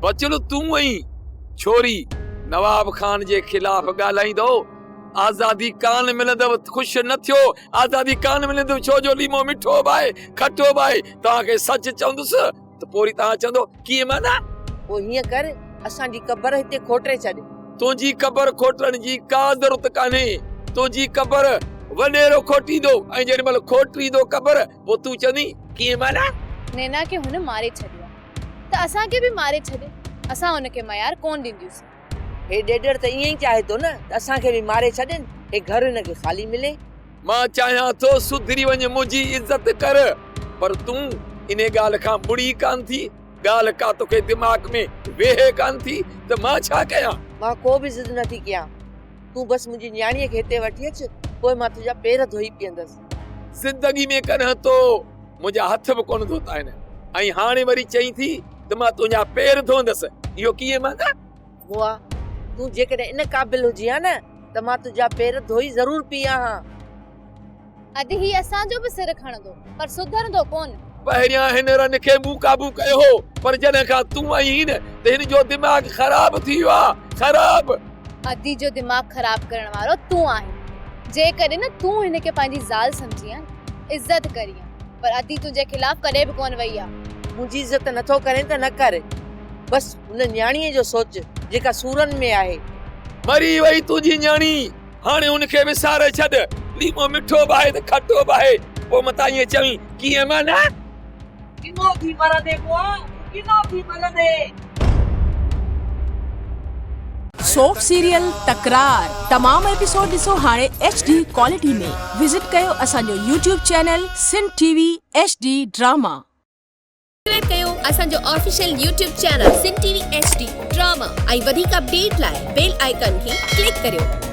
بچل تون ۽ ڇوري نواب خان جي خلاف ڳالهائيندؤ، آزادي ڪانه ملندؤ، خوش نه ٿيو، آزادي ڪانه ملندؤ، ڇو جو ليمو مٺو به آهي، کٽو به آهي، توهان کي سچ چوندس ته پوء وري توهان چوندؤ ڪيئن معنيٰ؟ پوء هيئن ڪر، اسان جي قبر هتي کوٽري ڇڏ. تنهنجي قبر کوٽڻ جي ڪا ضرورت ڪانهي، تنهنجي قبر وڏيرو کوٽيندو ۽ جيڏي مهل کوٽيندو قبر پوء تون چوندين ڪيئن معنيٰ؟ نينا کي هن ماري ڇڏيو آهي ته اسان کي به ماري ڇڏي، اسان هن کي ميار ڪونه ڏينديونسين. هي ڏيڏر ته ائين ئي چاهي ٿو نه ته اسان کي به ماري ڇڏين، هي گهر هن کي خالي ملي. مان چاهيان ٿو سڌري وڃ، منهنجي عزت ڪر، پر تون انهي ڳالهه کان مڙي ڪانه ٿي، ڳالهه ڪا توکي دماغ ۾ ويهي ڪانه ٿي ته مان ڇا ڪيان؟ مان ڪو به ضد نه ٿي ڪيان، تون بس منهنجي نياڻيء کي هتي وٺي اچ، پوء مان تنهنجا پير ڌوئي پيئندس. زندگي ۾ ڪڏهن تو منهنجا هٿ به ڪونه ڌوتا آهن ۽ هاڻي وري چئين ٿي ته مان تنهنجا پير ڌوئندس، اهو ڪيئن معنيٰ؟ مئا، تون جيڪڏهن ان قابل هجين ها نه ته مان تنهنجا پير ڌوئي ضرور پيئان ها. ادي هي اسان جو به سر کڻندو پر سڌرندو ڪونه. پهريان هن رن کي مون قابو ڪيو هو پر جڏهن کان تون آئي هين ته هن جو دماغ خراب ٿي ويو آ خراب. ادي جو دماغ خراب ڪرڻ وارو تون آهين. جيڪڏهن نه تون هن کي پنهنجي زال سمجهين ها نه عزت ڪرين ها پر ادي تنهنجي خلاف ڪڏهن به ڪونه وئي آ. منهنجي عزت نٿو ڪرين ته نه ڪر بس هن نياڻيء جو سوچ جيڪا سورن ۾ آهي. مري وئي تنهنجي نياڻي. هاڻي ان کي وساري ڇڏ. ليمو مٺو به آهي ته کٽو به آهي. پوء متان ائين چوين، ڪيئن معنيٰ؟ ڪنو ٿي مرندين مئا، تون ڪنو ٿي مرندين. سوپ سيريل تڪرار تمام ايپيسوڊ ڏسو هاڻي ايڇ ڊي ڪوالٽي ۾ وزٽ ڪيو اسان جو YouTube channel Sindh T V H D drama. Subscribe ڪيو اسان جو official YouTube channel Sindh T V H D drama ۽ وڌيڪ اپڊيٽ لاء بيل آئيڪان کي ڪلڪ ڪريو.